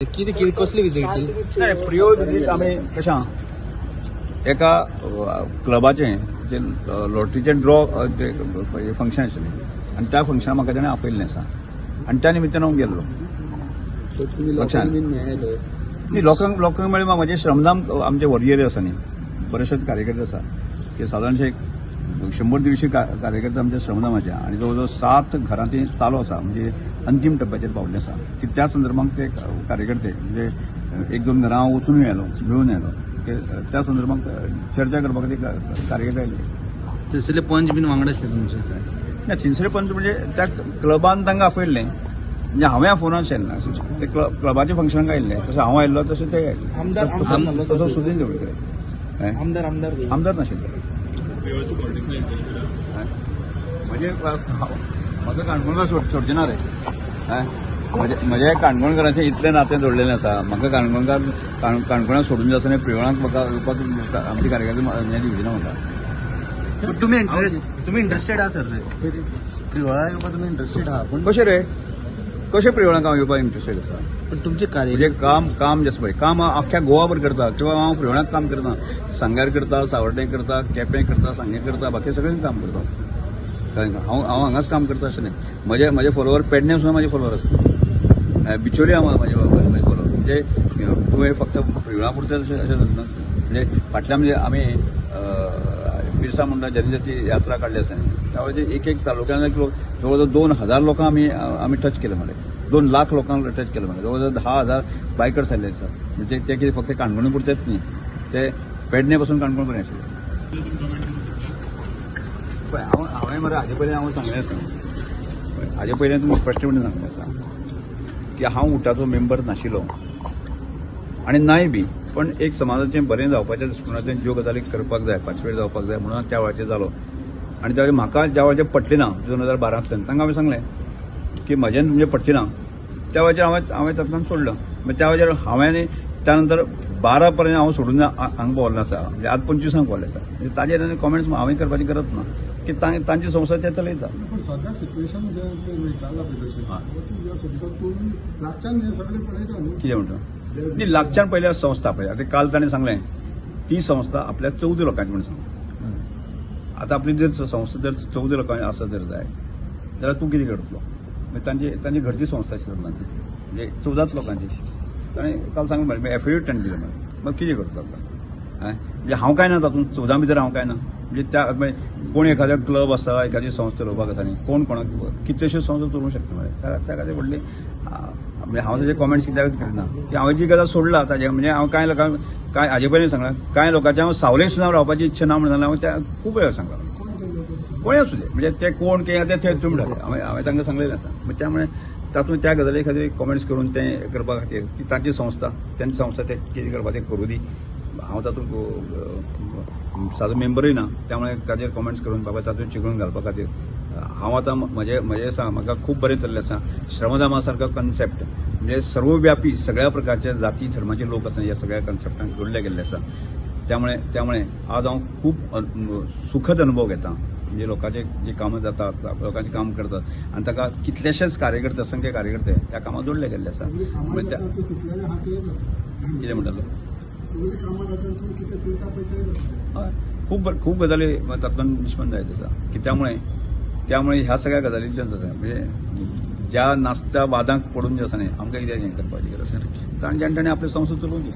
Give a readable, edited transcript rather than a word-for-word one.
कितें कसली विजीट ती? नाही, प्रियोळ विजीट आमी कशें एका क्लबाचें जे लॉटरीचें ड्रॉ फंक्शन आशिल्लें आनी त्या फंक्शनाक म्हाका ताणें आपयल्लें आसा आनी त्या निमित्तान हांव गेल्लो. लक्षांत न्ही, लोकांक लोकांक मेळ्ळें. म्हजें श्रमदान आमचे वॉरियर आसा न्ही, बरेचशे कार्यकर्ते आसा की सादारणशे 100-150 कार्यकर्ते आमच्या श्रमदामाचे आनी जवळ जवळ 7 घरां ती चालू आसा, म्हणजे अंतीम टप्प्याचेर पावल्ले आसा की त्या संदर्भात ते कार्यकर्ते म्हणजे 1-2 घरां हांव वचूनय आयलो, मेळून आयलो, त्या संदर्भात चर्चा करपा खातीर कार्यकर्ते आयले. थंयसरले पंच बीन वांगडा आसले तुमचे? ना, थंयसरले पंच म्हणजे त्या क्लबान तांकां आपयल्लें, म्हणजे हांवें आफोवना आशिल्लें ना, ते क्लबाच्या फंक्शनाक आयिल्ले, तशें हांव आयिल्लो तशें ते आयिल्ले. तसो सुदीन देवळकर आमदार आमदार नाशिल्ले. म्हणजे म्हाका काणकोणकार सोडचे ना रे, म्हजे काणकोणकारांचें इतलें नातें जोडलेलें आसा, म्हाका काणकोणकार काणकोणाक सोडून जाता आनी प्रियोळाक म्हाका येवपाक आमचे कार्यकर्ते हें दिवचे ना म्हाका. तुमी इंट्रस्टेड आहा सर प्रियोळा येवपाक? तुमी इंट्रस्टेड आहा? पूण कशें रे, कशें प्रियोळाक हांव येवपाक इंट्रस्टेड आसा? पण तुमचे कार्य म्हणजे काम काम जास्त पळय, काम अख्ख्या गोवाभर करता किंवा हांव प्रियोळाक काम करता, सांग्यार करता, सावर्डें करता, केपें करता, सांगें करता, बाकी सगळें काम करता. हांव हांव हांगाच काम करता अशें न्ही. म्हजे म्हजे फॉलोवर पेडणे सुद्दां म्हाजे फॉलोवर आसा, बिचोली म्हाजे फॉलोवर. म्हणजे तुवें फक्त प्रियोळा पुरतें अशें अशें ना, म्हणजे फाटल्या म्हणजे आमी बिरसा मुंडा जनजाती यात्रा काडली आसा न्ही, त्या वेळार एक एक तालुक्यांत लोक जवळ जवळ 2000 लोकांक आमी आमी टच केले, मरे 2 लाख लोकांक टच केले, मरे जवळ जवळ 10,000 बायकर्स आयिल्ले आसा. म्हणजे ते कितें फक्त काणकोण पुरतेच न्ही, ते पेडणे पासून काणकोण पर्यंत आशिल्ले. पळय हांव हांवें मरे हाजे पयलीं हांव सांगलें आसा, हाजे पयलीं तुमी स्पश्टपणे सांगलें आसा की हांव उटाचो मेंबर नाशिल्लो आनी नाय बी, पण एक समाजाचें बरें जावपाच्या दृश्टिकोनांतल्यान ज्यो गजाली करपाक जाय, पार्टिसिपेट जावपाक जाय म्हणून त्या वेळाचेर जालो. आनी त्या वेळार म्हाका ज्या वेळाचेर पटलें ना 2012 तांकां हांवें सांगलें की म्हजें तुमचें पटचें ना, त्या वेळाचेर हांवें तातूंतल्यान सोडलो. मागीर त्या वेळाचेर हांवें त्या नंतर 12 पर्यंत हांव सोडून हांगा पावल्लो आसा, म्हणजे आज 25 पावल्ले आसा. म्हणजे ताजेर आनी कॉमेंट्स हांवें करपाची गरज ना की तांची संस्था ते चलयता. पण सध्या सिच्युएशन जें चल्लां पळय तशें तुमी लागच्यान हें सगळें पळयता न्हू, कितें म्हणटा न्ही, लागच्यान पयल्या संस्था पळय. आतां काल ताणें सांगलें ती संस्था आपल्या 14 लोकांची म्हूण सांगलें. आतां आपली जर संस्था जर 14 लोकांची आसा जर जाय जाल्यार तूं कितें करतलो? मागीर तांची तांची घरची संस्था आशिल्ली तांची, म्हणजे 14 लोकांची. ताणें काल सांगलें मरे एफिडेवीट ताणें दिलें मरे, मागीर कितें करतलो आतां? म्हणजे हांव काय ना तातूंत 14 भितर हांव काय ना, म्हणजे त्या कोण एखाद्या क्लब आसा, एखादी संस्था चलोवपाक आसा न्ही, कोण कोणाक कितल्योश्यो संस्था चलोवंक शकता मरे. त्या खातीर व्हडली म्हणजे हांव ताजे कॉमेंट्स कित्याक करिना की हांवें जी गजाल सोडला ताजे, म्हणजे हांव कांय लोकांक कांय हाजे पयलीं सांगलां, कांय लोकांचे हांव सावले सुद्दां रावपाची इच्छा ना म्हणून सांगलां. हांवें त्या खूब वेळार सांगलां, कोणूय आसूं दे, म्हणजे ते कोण कितें ते तुमी थारय, हांवें तांकां सांगलेलें आसा. मागीर त्यामुळे तातूंत त्या गजाली खातीर कॉमेंट्स करून तें करपा खातीर की तांची संस्था तांची संस्था ते कितें करपा तें करूं दी. हांव तातूंत सादो मेंबरूय ना, त्यामुळे ताजेर कॉमेंट्स करून बाबा तातूंत चिकळून घालपा खातीर हांव आतां म्हजें म्हजें आसा, म्हाका खूब बरें चल्लें आसा. श्रमदामा सारको कन्सेप्ट म्हणजे सर्वव्यापी सगळ्या प्रकारचे जाती धर्माचे लोक आसा ह्या सगळ्या कन्सेप्टांक जोडले गेल्ले आसा. त्यामुळे त्यामुळे आज हांव खूब सुखद अनुभव घेता, म्हणजे लोकांचे जे कामां जातात, लोकांचें काम करतात आनी ताका कितलेशेच कार्यकर्ते, असंख्य कार्यकर्ते ह्या कामाक जोडले गेल्ले आसा. कितें म्हणटालो? खूब खूब गजाली तातूंतल्यान निष्पन्न जायत आसा की त्यामुळे त्यामुळे ह्या सगळ्या गजालींतल्यान जाता. म्हणजे ज्या नास्त्या वादांक पडून जे आसा न्ही आमकां कितें हें करपाची गरज ना, तांणी तांणी आपली संस्था चलोवन दी.